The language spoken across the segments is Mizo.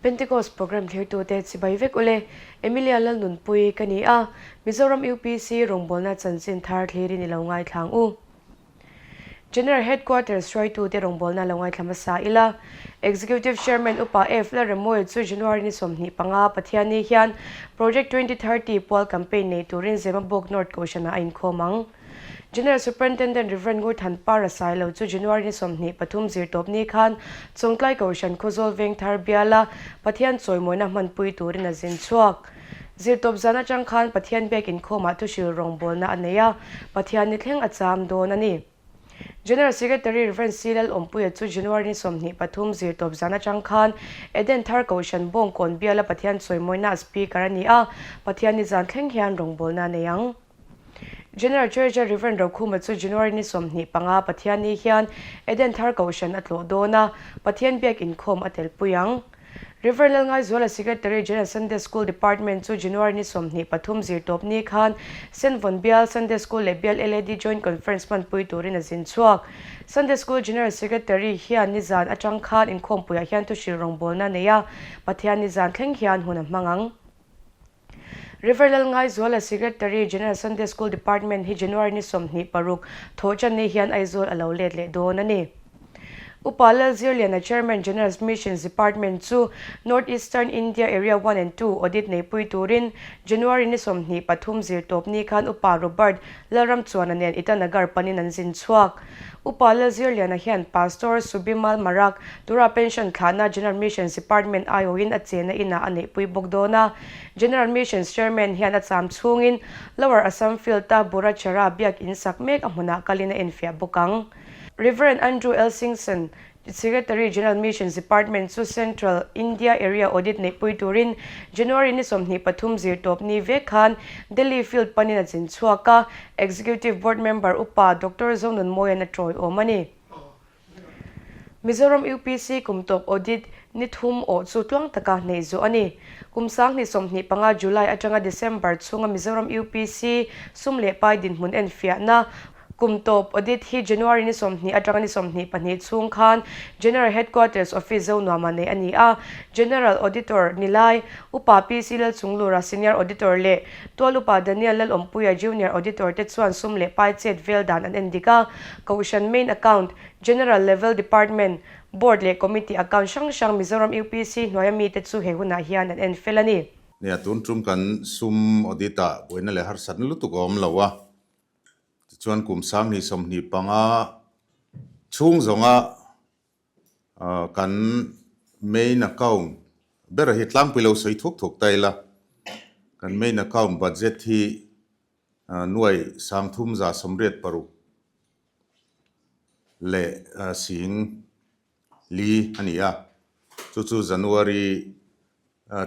Pentecost Programme thlirtute chibai vek ule. Emilia Lalnunpuii ka ni a, Mizoram UPC rawngbawlna chanchin thar thlirin i lo ngaithlang u. General Headquarters hruaitute rawngbawlna lo ngaithla hmasa ila. Executive Chairman Upa F. Lalremawia chu January ni 25 Pathianni hian Project 2030 pual campaign nei turin Zemabawk North Kohhranah a inkhawm ang. General Superintendent Rev. Ngurthan Para Sailo chu January ni 23 zirtawpni khan Chawngtlai Kohhran Khawzawl Vengthar biala Pathian chawimawina hmanpui turin a zin chhuak. Zirtawp zan atang khan Pathian biak inkhawmah thuhril rawngbawlna a nei a, Pathian ni thleng a cham dawn a ni. General Secretary Rev. C. Lalawmpuia chu January ni 23 zirtawp zan atang khan Eden Thar Kohhran Bawngkawn biala Pathian chawimawina a Speaker a ni a, Pathian ni zan thleng hian rawngbawlna a nei ang. General Treasurer Rev. Rokhuma chu January ni 25 Pathianni hian Eden Thar Kohhran a tlawh dawn a, Pathian biak inkhawm a telpui ang. Rev. Lalngaizuala Secretary General Sunday School Department chu January ni 23 zirtawpni khan Senvawn Bial Sunday School leh Bial LAD Joint Conference hmanpui turin a zin chhuak. Sunday School General Secretary hian nizan atang khan inkhawmpuiah hian thuhril rawngbawlna a nei a, Pathian nizan thleng hian hun a hmang ang. Rev. Lalngaizuala Secretary General Sunday School Department hi January ni 26 thawhtanni hian Aizawl a lo let leh dawn a ni. Upa Lalzirliana Chairman General Missions Department chu North Eastern India Area 1 and 2 audit neipui turin January ni 23 zirtawpni khan Upa Robert Lalramchuana nen Itanagar panin an zin chhuak. Upa Lalzirliana hian Pastor Subimal Marak tura pension thlahna General Missions Department aiawhin a chenna inah a neihpui bawk dawn a. General Missions Chairman hian a cham chhungin Lower Assam Field-a Burachara biak in sak mek a hmunah kalin a enfiah bawk ang. Rev. Andrew L. Singson, Secretary General Missions Department chu Central India Area Audit neihpui turin January ni 23 zirtawpni vek khan Delhi Field panin a zin chhuak a, Executive Board Member Upa Doctor Zonunmawian a tawiawm a ni. Mizoram UPC kum tawp audit ni thum awh chu tluang taka hneih zawh a ni. Kum 2025 July atanga December chhunga Mizoram UPC sum leh pai dinhmun enfiahna Kum tawp audit hi January ni 20 atanga ni 22 chhung khan General Headquarters Office Zonuama nei a ni a. General Auditor ni lai, Upa PC Lalchunglura Senior Auditor leh Tual Upa Daniel Lalawmpuia Junior Auditor te chuan sum leh pai chet vel dan an en dik a. Kohhran Main Account, General Level Department, Board leh Committee Account hrang hrang Mizoram UPC hnuaia mite chu he hunah hian an en fel a ni. Nia, tun tum kan sum audit ah buaina leh harsatna lutuk a awm lo a. Tichuan kum 2025 chhung zawnga kan main account ber hi tlangpui lo sawi thuk thuk ta ila, kan main account budget hi nuai 3866 leh 4 a ni a, chu chu January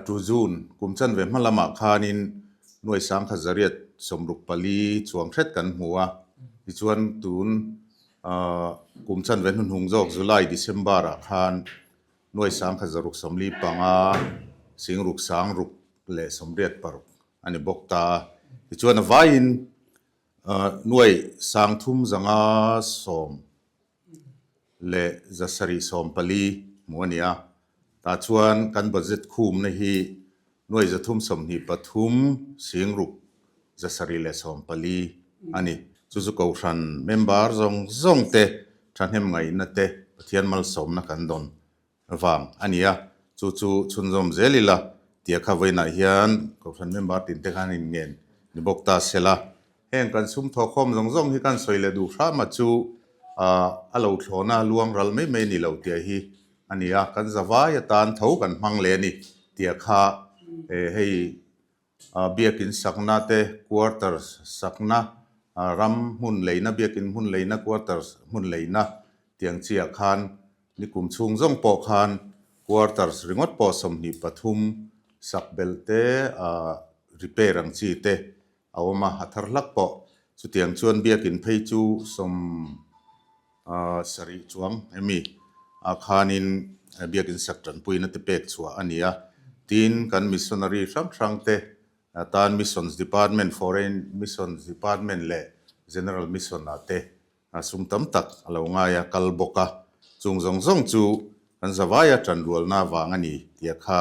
to June kum chanve hma lamah khanin nuai 1164 chuang hret kan hmu a, tichuan tun kum chanve hnuhnung zawk July December ah khan nuai 1695 6 leh 86 a ni bawk ta a, tichuan a vaiin nuai 3510 leh 714 hmuh a ni a. Tah chuan kan budget khumna hi nuai 323 6 7 leh 14 a ni. Chu chu Kohhran member zawng zawng te thahnem ngaihna te Pathian malsawmna kan dawn vang a ni a. Chu chu chhunzawm zel ila tia kha vawiinah hian Kohhran member tin te khan inngen ni bawk ta sela. Heng kan sum thawkhawm zawng zawng hi kan sawi leh duh hram a chu a lo thlawna luang ral mai mai ni lo tih hi a ni a, kan zavai atan tho kan hmang leh a ni tih kha hei biakin sakna te quarters sakna ram hmun leina biakin hmun leina quarters hmun leina tiang chiah khan ni kum chhung zawng pawh khan quarters ringawt pawh 23 sak belh te repair ang chi te a awm a, a thar hlak pawh. Chutiang chuan biakin phei chu 70 chuang emi ah khanin biakin sak tanpuina te pek chhuah a ni a. Tin, kan missionary hrang hrang te tan Missions Department, Foreign Missions Department leh General Mission ah te sum tam tak a lo ngai a, kal bawk a. Chung zawng zawng chu Kan zavaia ṭanrualna vang a ni tih kha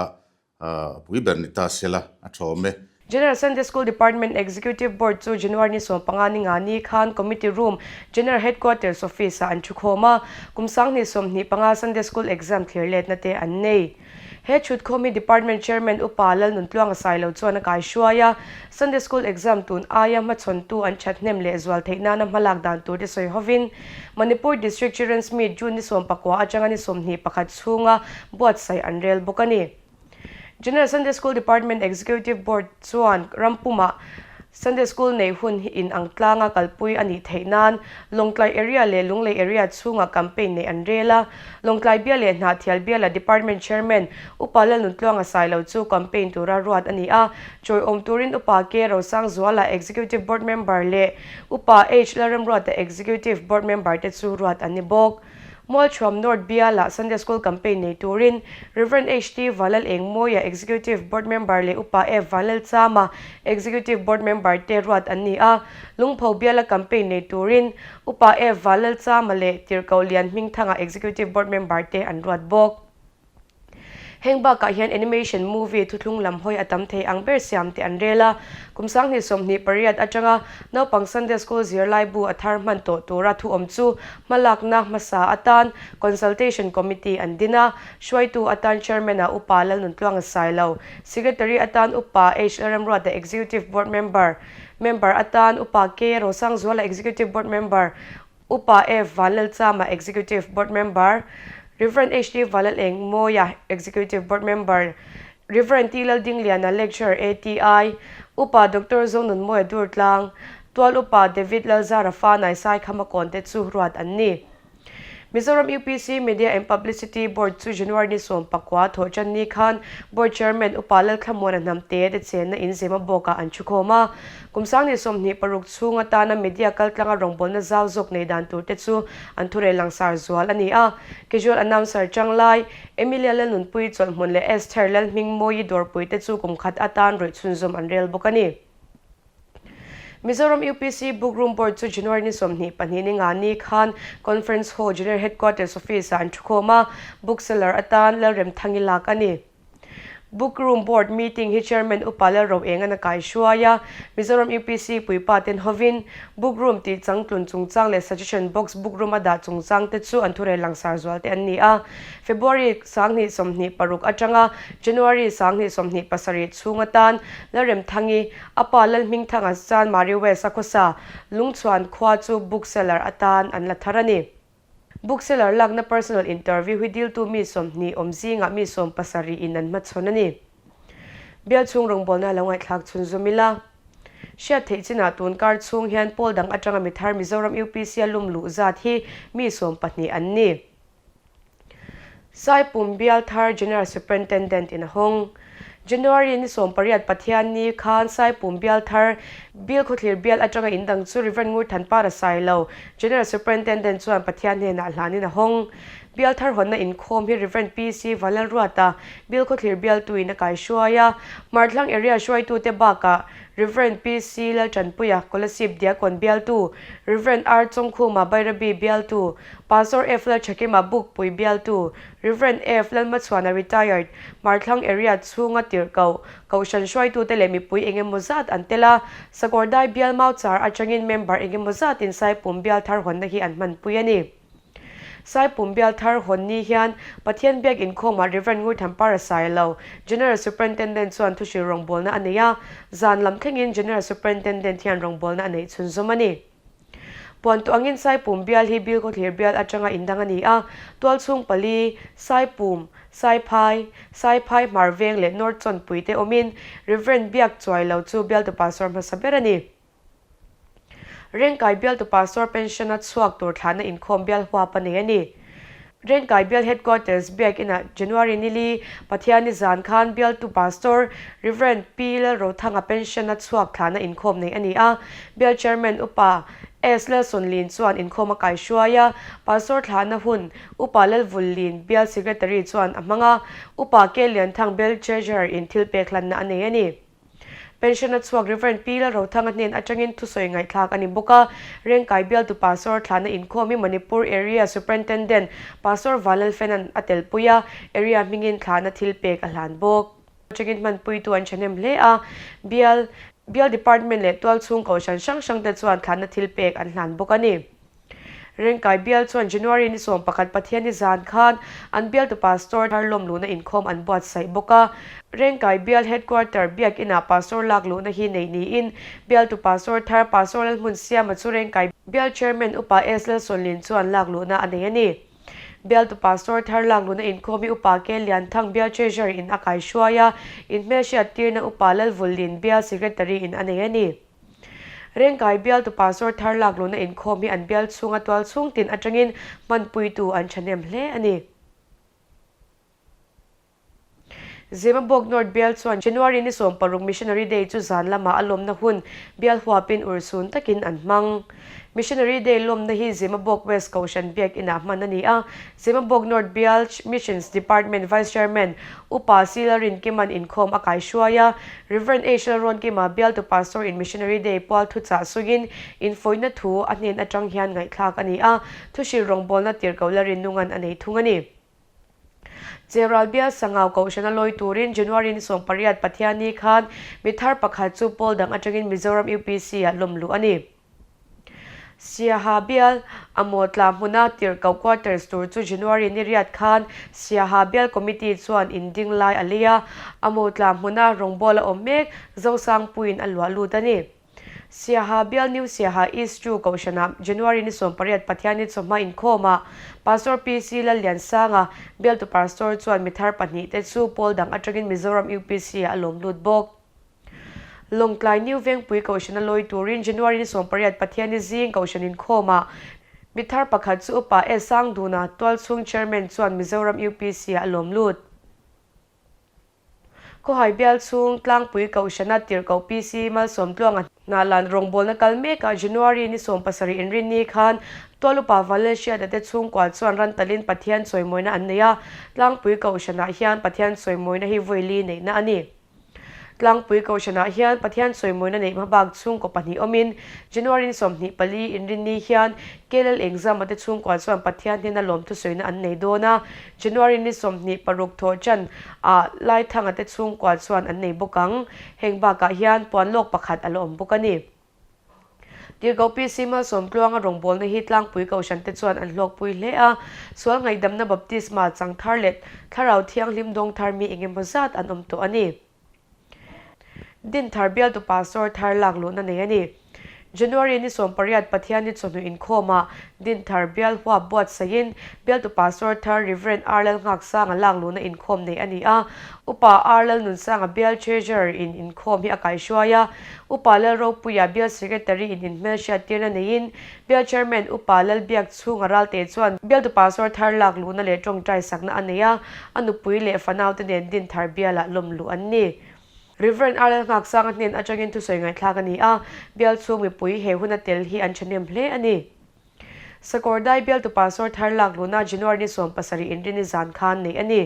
pui ber ni ta sela a ṭha awm e. General Sunday School Department Executive Board chu January ni 15 ni nga ni khan Committee Room, General Headquarters Office ah an thukhawm a, kum 2025 Sunday School Exam thlir letna te an nei. He thutkhawm hi Department Chairman Upa Lalnuntluanga Sailo chuan a kaihruai a, Sunday School Exam tun aia hmachhawntu an thathnem leh zual theih nana hmalak dan tur te sawi hovin Manipur District Children's Meet June ni 19 atanga ni 21 chhunga buatsaih an rel bawk a ni. General Sunday School Department Executive Board chuan rampumah Sunday School neih hun hi in ang tlanga kalpui a nih theih nan Lawngtlai Area leh Lunglei Area chhungah campaign neih an rel a. Lawngtlai Bial leh Hnahthial Biala Department Chairman Upa Lalnuntluanga Sailo chu campaign tura ruat a ni a. Chawiawm turin Upa K Rosangzuala Executive Board Member leh Upa H Lalremruata Executive Board Member te chu ruat an ni bawk. Mualchhuam North Biala Sunday School Campaign nei turin Rev. HT Vanlal Engmawia Executive Board Member leh Upa F Vanlal Chama Executive Board Member te ruat an ni a. Lungpho Biala Campaign nei turin Upa F Vanlal Chama leh Tirhkoh Lian Hmingthanga Executive Board Member te an ruat bawk. Heng bakah hian animation movie thuthlung lam hawi a tam thei ang ber siam tih an rel a. Kum 2028 atanga naupang Sunday School zirlai bu a thar hman tawh tura thu awm chu hmalakna hmasa atan Consultation Committee an din a. Hruaitu atan Chairman-ah Upa Lalnuntluanga Sailo, Secretary atan Upa H Lalremruata Executive Board Member, Member atan Upa K Rosangzuala Executive Board Member, Upa F. Vanlalchama, Executive Board Member, Rev. HD Vanlalengmawia, Executive Board Member, Rev. T. Laldingliana, Lecturer, ATI, Upa Doctor Zonunmawia Durtlang, Tual Upa David Lalzara Fanai Saikhama te chu ruat an ni. Mizoram UPC Media and Publicity Board chu January ni 19 thawhtan ni khan Board Chairman Upa Lalthlamuana Hnamte te chenna in Zemabawkah an thukhawm a. Kum 2026 chhung atana media kaltlanga rawngbawlna zau zawk nei dan tur te chu an thurel langsar zual a ni a. Casual announcer Changlai, Emilia Lalnunpui Chawlhhmun leh Esther Lalhmingmawii dawrpui te chu kum khat atan rawih chhunzawm an rel bawk a ni. Mizoram UPC Book Room Board chu January ni 22 ni nga ni khan Conference Hall General Headquarters Office ah an thukhawm a, bookseller atan Lalremthangi lak a ni. Book Room Board meeting hi Chairman Upa Lalroenga'n a kaihruai a, Mizoram UPC puipa ten hovin Book Room tih changtlun chungchang leh Suggestion Box Book Room a dah chungchang te chu an thurel langsar zual te an ni a. February 2026 atanga January 2027 chhung atan Lalremthangi, a pa Lalhmingthanga Chanmari West a khawsa Lungchhuan khua chu bookseller atan an la thar a ni. Bookseller lakna personal interview hi diltu mi 20 awm zingah mi 70 in an hmachhawn a ni. Bial chhung rawngbawlna lo ngaihthlak chhunzawm ila. Hriat theih chinah tun kar chhung hian pawl dang atanga mi thar Mizoram UPC a lum luh zat hi mi 12 an ni. Saipum Bial thar General Superintendent in a hawng. January ni 18 Pathian ni khan Saipum Bial thar Bilkhawthlir Bial atanga in dang chu Rev. Ngurthanpara Sailo, General Superintendent chuan Pathian hnenah hlanin a hawng. Bial thar hawnna inkhawm hi Rev. PC Vanlalruata, Bilkhawthlir Bialtuin a kaihruai a. Hmarthlang Area hruaitute bakah Rev. PC Laltanpuia, Kolasib Diakon Bialtu, Rev. R Chawngkhuma, Bairabi Bialtu, Pastor F Lalthakima, Bukpui Bialtu, Rev. F Lalmachhuana, Retired, Hmarthlang Area chhunga tirhkoh, Kohhran hruaitute leh mipui eng emaw zat an tel a, Sakawrdai bial mau char atangin member eng emaw zatin Saipum bial thar hawnna hi an hmanpui a ni. Saipum bial thar hawn ni hian Pathian biak inkhawmah Rev. Ngurthampara Sailo, General Superintendent chuan thuhrilh rawngbawlna a nei a, zan lam thlengin General Superintendent hian rawngbawlna a neih chhunzawm a ni. Puan tawh angin Saipum bial hi Bilkhawthlir bial atanga indang a ni a, tualchhung pali, Saipum, Saiphai, Saiphai Hmarveng leh North Chawnpui te awmin Rev. Biak Chuailo chu bialtu pastor hmasa ber a ni. Rengkai bialtu pastor pension a chhuak tur thlahna inkhawm bial huap a nei a ni. Rengkai bial headquarters biak inah January nili Pathiani zan khan bialtu pastor Rev. P Lalrothanga pension a chhuak thlahna inkhawm nei a ni a, bial chairman Upa S Lalsawnlin chuan inkhawm a kaihruai a, pastor thlahna hun Upa Lalvullin bial secretary chuan a hmang a, Upa K Lianthang bial treasurer in thil pek hlanna a nei a ni. Pension a chhuak Rev. Pi Lalrothanga hnen atangin thusawi ngaihthlak a ni bawk a. Rengkai bialtu Pastor thlahna inkhawm hi Manipur Area Superintendent Pastor Vanlalfenan a telpui a, area hmingin thlahna thil pek a hlan bawk. Atangin hmanpuitu an thahnem hle a, bial bial department leh tualchhung kohhran hrang hrangte chuan thlahna thil pek an hlan bawk a ni. Rengkai bial chuan January ni 11 Pathianni zan khan an bialtu Pastor thar lawm luhna inkhawm an buatsaih bawk a. Rengkai bial Headquarter biak inah Pastor lak luhna hi neih niin bialtu Pastor thar Pastor Lalhmunsiama chu Rengkai bial Chairman Upa S Lalsawnlin chuan lak luhna a nei a ni. Bialtu Pastor thar lak luhna inkhawm hi Upa K Lianthang bial Treasurer in a kaihruai a, inhmelhriat tirna Upa Lalvullin bial Secretary in a nei a ni. Rengkai bialtu Pastor thar lak luhna inkhawm hi an bial chhunga tual chhung tin atangin hmanpuitu an thahnem hle a ni. Zemabawk North bial chuan January ni 16 Missionary Day chu zan lamah a lawmna hun bial huapin urhsun takin an hmang. Missionary Day lawmna hi Zemabawk West Kohhran biak inah hman a ni a. Zemabawk North bial Missions Department Vice Chairman Upa Sila Rinkima'n inkhawm a kaihruai a. Rev. H. Lalrawnkima bialtu Pastor in Missionary Day pual thuchah suiin infuihna thu a hnen atang hian ngaihthlak a ni a, thuhrilh rawngbawlna tirhkoh la rinnungan a nei thung a ni. Cheral bial Sangau Kohhrana lawi turin January ni 18 Pathianni khan mi thar pakhat chu pawl dang atangin Mizoram UPC ah lawm luh a ni. Siaha bial a mawtla hmuna tirhkoh quarters tur chu January ni riat khan Siaha bial committee chuan in ding lai a lei a, a mawtla hmuna rawngbawla awm mek Zosangpuiin a luah lut a ni. Siaha bial New Siaha East Chu Kohhranah January ni 18 Pathianni chawhma inkhawmah Pastor PC Lalliansanga, bialtu pastor chuan mi thar pahnihte chu pawl dang atangin Mizoram UPC ah a lawm lut bawk. Lawngtlai New Vengpui Kohhran a lawi turin January ni 18 Pathianni zing Kohhran inkhawmah mi thar pakhat chu Upa S Sangduna Tualchhung Chairman chuan Mizoram UPC ah a lawm lut. Khawhai bial chhung Tlangpui Kohhrana Tirhkoh PC Malsawmtluanga Hnahlan rawngbawlna kal mekah January ni 17 inrinni khan Tual Upa Vanlalhriata te chhungkua chuan ran talin Pathian chawimawina an nei a, Tlangpui Kohhranah hian Pathian chawimawina hi vawi neihna a ni. Tlangpui Kohhranah hian Pathian sawimawina neih hmabak chhungkaw pahnih awmin January ni 24 inrinni hian KLL Engzama te chhungkua chuan Pathian hnena lawmthu sawina an nei dawn a, January ni 26 thawh chan ah Laithanga te chhungkua chuan an nei bawk ang. Heng bakah hian puan lawk pakhat a la awm bawk a ni. Tirhkoh PC Malsawmtluanga rawngbawlna hi Tlangpui Kohhran te chuan an hlawkpui hle a, sual ngaihdamna baptisma chang thar leh Thlarau Thianghlim dawng thar mi engemaw zat an awm tawh a ni. Dinthar bialtu Pastor thar lak luhna nei a ni. January ni 18 Pathianni chawhnu inkhawmah Dinthar bial huap buatsaihin bialtu Pastor thar Rev. R Lalngaksanga lak luhna inkhawm nei a ni a, Upa R Lalnunsanga bial Treasurer in inkhawm hi a kaihruai a, Upa Lalropuia bial Secretary in inhmelhriat tirna neiin bial Chairman Upa Lalbiak chhunga ralte chuan bialtu Pastor thar lak luhna leh tawngtai sakna a nei a, a nupui leh fanaute nen Dinthar bialah lawm luh an ni. Rev. R Lalngaksanga hnen atangin thusawi ngaihthlak a ni a, bial chhung mipui he huna tel hi an thahnem hle a ni. Sakawrdai bialtu Pastor thar lak luhna January ni 17 inrini zan khan neih a ni.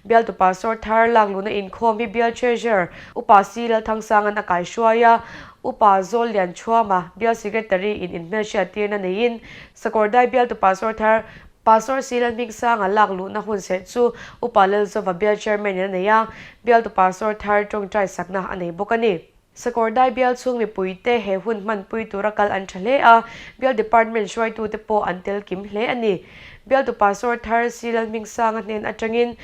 Bialtu Pastor thar lak luhna inkhawm hi Bial Treasurer Upa C Lalthangsanga'n a kaihruai a, Upa Zawl Lianchhuama Bial Secretary in inhmelhriat tirna neiin Sakawrdai bialtu Pastor thar Pastor C Lalhmingsanga lak luhna hun serh chu Upa Lalzova Bial Chairman in a nei a, Bialtu Pastor thar tawngtai sakna a nei bawk a ni. Sakawrdai bial chhung mipuite he hun hmanpui tura kal an tha hle a, bial department hruaitute pawh an tel kim hle a ni. Bialtu Pastor thar C Lalhmingsanga hnen atangin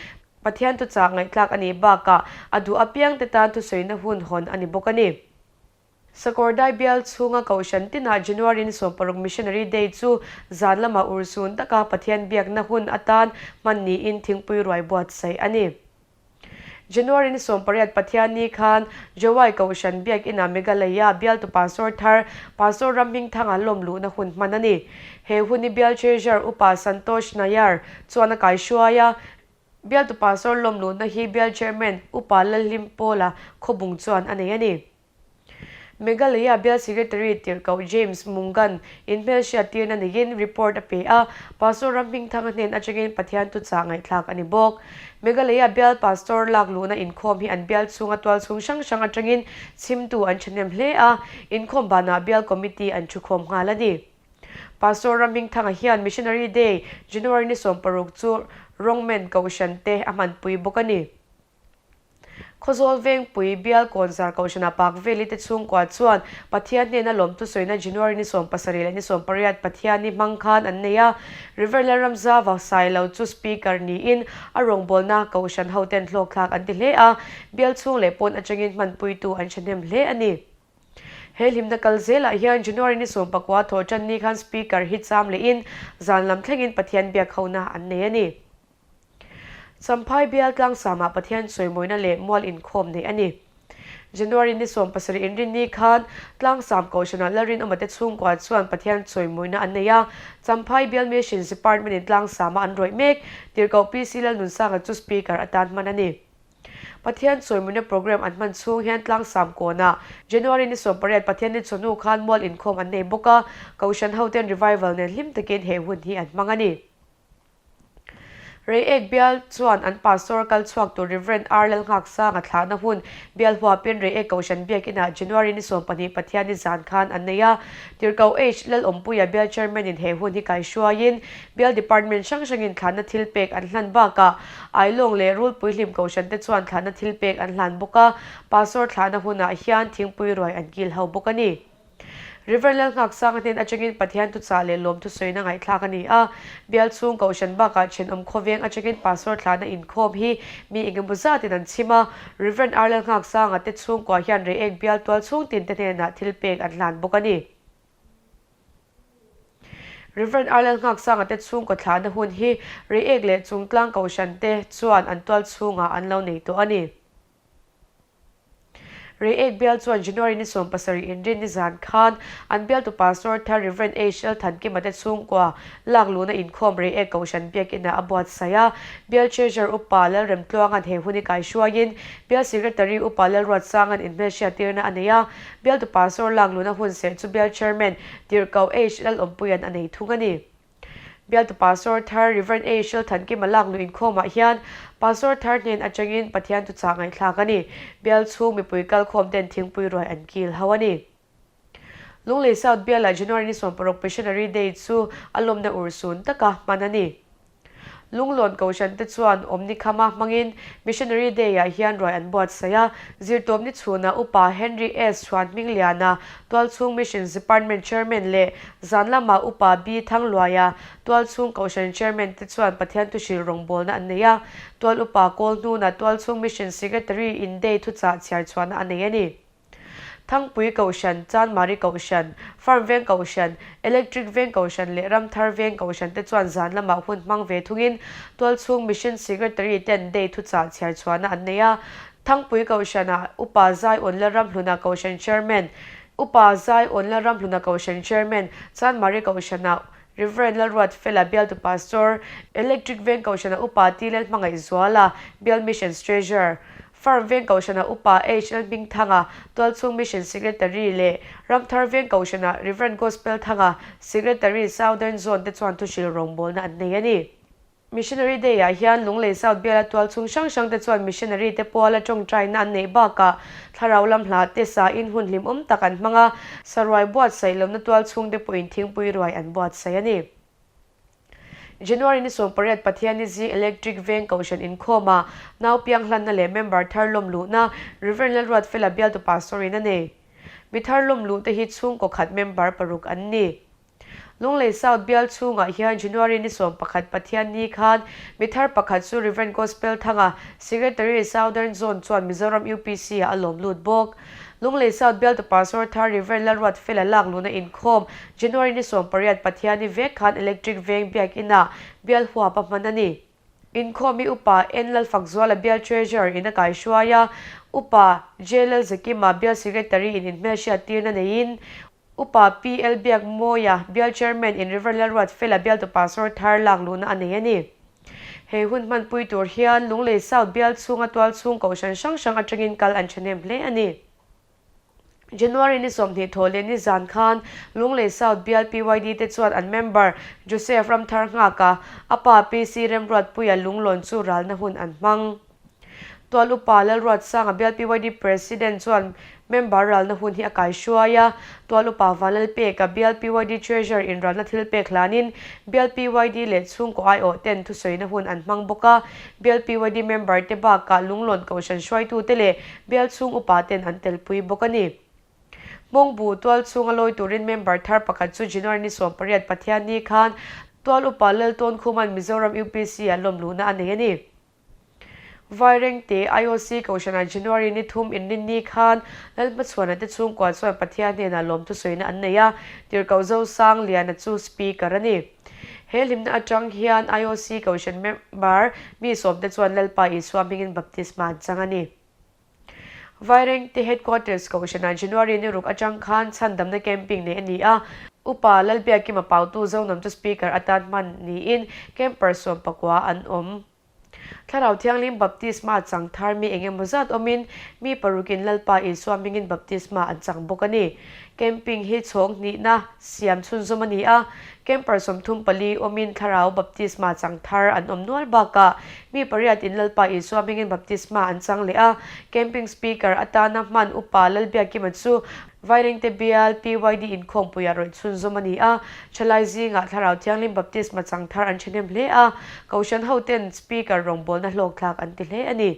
Pathian thuchah ngaihthlak a nih bakah a duh apiangte tan thusawina hun hawn a ni bawk a ni. Sakawrdai bial chhunga Kohhran tinah January ni 16 Missionary Day chu zan lamah urhsun taka Pathian biakna hun atan hman niin thingpui ruai buatsaih a ni. January ni 18 Pathianni khan Jowai Kohhran Biakinah Meghalaya bialtu Pastor thar Pastor Ramhmingthanga lawm luhna hun hman a ni. He hun hi Bial Treasurer Upa Santosh Nayar chuan a kaihruai a, bialtu Pastor lawm luhna hi Bial Chairman Upa Lalhlim Pawla Khawbung chuan a nei a ni. Meghalaya Bial Secretary Tirhkoh James Mungan inhmelhriat tirna neiin report a pe a, Pastor Ramhmingthanga hnen atangin Pathian tuchah ngaihthlak a ni bawk. Meghalaya Bial Pastor lak luhna inkhawm hi an bial chhunga tual chhung hrang hrang atangin chhimtu an thahnem hle a, inkhawm banah Bial Committee an thukhawm nghal a ni. Pastor Ramhmingthanga hian Missionary Day, January ni 16 chu Rongmen Kohhran te a hmanpui bawk a ni. Khawzawl Vengpui Bial Kawnzar Kohhrana Pak Veli te chhungkua chuan Pathian hnena lawmtu sawina January ni 17 leh ni 18 Pathianni hmang khan an nei a. Rev. Lalramzava Sailo chu Speaker niin a rawngbawlna Kohhran hoten hlawkthlak an ti hle a, bial chhung leh pawn atangin hmanpuitu an hrehnem hle a ni. He hlimna kal zelah hian January ni 19 thawh tan ni khan Speaker hi cham lehin zan lam thlengin Pathian biak hona an nei a ni. Champhai bial tlangsama Pathian chawimawina leh mual inkhawm neih a ni. January ni 17 inrinni khan Tlangsam Kohhranah Lalrinawma te chhungkua chuan Pathian chawimawina an nei a, Champhai bial Missions Department-in Tlangsama an rawih mek, Tirhkoh PC Lalnunsanga chu Speaker atan hman a ni. Pathian chawimawina programme an hman chhung hian Tlangsam kawnah January ni 18 Pathian ni chawhnu khan mual inkhawm an nei bawk a, Kohhran hoten revival nen hlim takin he hun hi an hmang a ni. Reiek bial chuan an pastor kal chhuak tur Rev. R. Lalnghak Sanga thlahna hun bial huapin Reiek Kohhran Biakinah January ni 12 Pathianni zan khan an nei a. Tirhkoh H. Lalawmpuia bial chairman-in he hun hi kaihruaiin bial department hrang hrangin thlahna thil pek an hlan bakah Ailawng leh Rulpui Hlim Kohhran te chuan thlahna thil pek an hlan bawk a, pastor thlahna hunah hian thingpui ruai an kil ho bawk a ni. Rev. Lalnghak Sanga hnen atangin Pathian thuchah leh lawm thusawina ngaihthlak a ni a. Bial chhung Kohhran bakah thenawm khawveng atangin Pastor thlahna inkhawm hi mi engemaw zatin an chhim a. Rev. R. Lalnghak Sanga te chhungkua hian Reiek bial tual chhung tin te hnenah thil pek an hlan bawk a ni. Rev. R. Lalnghak Sanga te chhungkaw thlahna hun hi Reiek leh Chungtlang Kohhran te chuan an tual chhungah an lo nei tawh a ni. Reiek bial chuan January ni 17 inrinni zan khan an bialtu Pastor thar Rev. HL Thankima te chhungkua lak luhna inkhawm Reiek Kohhran Biakinah a buatsaih a. Bial Treasurer Upa Lalremtluanga'n he hun hi kaihruaiin Bial Secretary Upa Lalruatsanga'n inhmelhriattirna a nei a. Bialtu Pastor lak luhna hun serh chu Bial Chairman Tirhkoh H Lalawmpuia'n a nei thung a ni. Bialtu Pastor thar Rev. A. Hrilthankima lak luh inkhawmah hian Pastor thar hnen atangin Pathian thuchah ngaihthlak a ni. Bial chhung mipui kalkhawm ten thingpui ruai an kil ho a ni. Lunglei South bialah January ni 16 Missionary Day chu a lawmna urhsun taka hman a ni. Lunglawn Kohhran te chuan awmni khama hmangin Missionary Day-ah hian ruai an buatsaih a, zirtawpni chhunah Upa Henry S. Chhuanhmingliana, Tualchhung Missions Department Chairman leh zan lamah Upa B. Thangluaia, Tualchhung Kohhran Chairman te chuan Pathian thuhril rawngbawlna an nei a, Tual Upa Kawlhnuna Tualchhung Missions Secretary in Day thuchah chhiar chhuahna a nei a ni. Thangpui Kohhran, Chanmari Kohhran, Farm Veng Kohhran, Electric Veng Kohhran leh Ramthar Veng Kohhran te chuan zan lamah hun hmang ve thungin Tualchhung Mission Secretary ten Day thuchah chhiar chhuahna an nei a. Thangpui Kohhranah Upa Zaiawn Lalramhluna Kohhran Chairman, Upa Zaiawn Lalramhluna Kohhran Chairman, Chanmari Kohhranah Rev. Lalruatfela Bialtu Pastor, Electric Veng Kohhrana Upa T. Lalhmangaihzuala, Bial Missions Treasurer, Farm Veng Kohhrana Upa H. Lalhmingthanga, Tualchhung Mission Secretary leh Ramthar Veng Kohhrana Rev. Gospel Thanga, Secretary, Southern Zone te chuan thuhril rawngbawlna an nei a ni. Missionary Day-ah hian Lunglei South biala tualchhung hrang hrang te chuan missionary te puala tawngtaina an neih bakah thlarau lam hla te sain hun hlimawm tak an hmang a, saruai buatsaih lohna tualchhung te pawhin thingpui ruai an buatsaih a ni. January ni 18 Pathianni zing Electric Veng Kohhran inkhawmah nau piang hlanna leh member thar lawm luhna Rev. Lalruatfela bialtu pastor-in a nei. Mi thar lawm luh te hi chhungkaw khat member paruk an ni. Lunglei South bial chhungah hian January ni 11 Pathianni khan mi thar pakhat chu Rev. Gospel Thanga, Secretary, Southern Zone chuan Mizoram UPC-ah a lawm lut bawk. Lunglei South bialtu Pastor thar Rev. Lalruatfela lak luhna inkhawm January ni 18 Pathianni vek khan Electric Veng Biakinah bial huap a hman a ni. Inkhawm hi Upa N. Lalfakzuala bial Treasurer in a kaihruai a, Upa J. Lalzakima bial Secretary in inhmelhriattirna neiin Upa PL Biakmawia, Bial Chairman in Rev. Lalruatfela bialtu Pastor thar lak luhna a nei a ni. He hun hmanpui tur hian Lunglei South bial chhunga tual chhung kohhran hrang hrang atangin kal an thahnem hle a ni. January ni 20 thaw leh ni zan khan Lunglei South bial PYD te chuan an member Joseph Ramthar nghaka a pa PC Remruatpuia lunglawn chu ralna hun an hmang. Tual upa Lalruatsanga bial PYD President chuan member ralna hun hi a kaihruai a, Tual upa Vanlalpeka bial PYD Treasurer in ralna thil pek hlanin bial PYD leh chhungkaw aiawh ten thusawina hun an hmang bawk a, bial PYD member te bakah Lunglawn Kohhran hruaitute leh bial chhung upa ten an telpui bawk a ni. Hmawngbu tual chhunga lawi turin member thar pakhat chu January ni 18 Pathianni khan Tual upa Laltawnkhum-a'n Mizoram UPC ah lawmluhna a nei a ni. Vairengte IOC Kohhranah January ni thum inrinni khan Lalhmachhuana te chhungkua chuan Pathian hnenah lawmthusawina an nei a, Tirhkoh Zosang Liana chu Speaker a ni. He hlimna atang hian IOC Kohhran member mi sawmte chuan Lalpa Isua hmingin baptisma an chang a ni. Vairengte Headquarters Kohhranah January ni ruk atang khan chhandamna camping neih a ni a, Upa Lalbiakima Pautu Zonam chu Speaker atan hman niin camper 19 an awm. Thlarau Thianghlim baptisma chang thar mi eng emaw zat awmin mi parukin Lalpa Isua hmingin baptisma an chang bawk a ni. Camping hi chhawng hnihna siam chhunzawm a ni a, camper 34 awmin Thlarau baptisma chang thar an awm nual bakah mi pariatin Lalpa Isua hmingin baptisma an chang leh a, camping speaker atana hman Upa Lalbiakima chu Vairengte bial PYD inkhawmpuiah rawih chhunzawm a ni a, thalai zingah Thlarau Thianghlim baptisma chang thar an thahnem hle a, Kohhran hoten Speaker rawngbawlna hlawkthlak an ti hle a ni.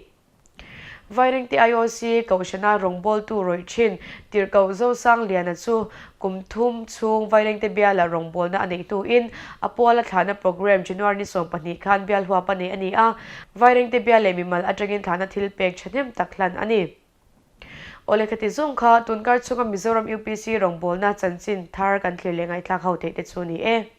Vairengte IOC Kohhrana rawngbawltu rawih thin Tirhkoh Zosangliana chu kum thum chhung Vairengte biala rawngbawlna a neih hnuin a puala thlahna programme January ni 12 khan bial huap a nei a ni a, Vairengte bial leh mimal atangin thlahna thil pek thahnem tak hlan a ni. Aw lehkha zawng kha tunkar chhunga Mizoram UPC rawngbawlna chanchin thar kan thlir leh ngaihthlak ho theih te chu ni e.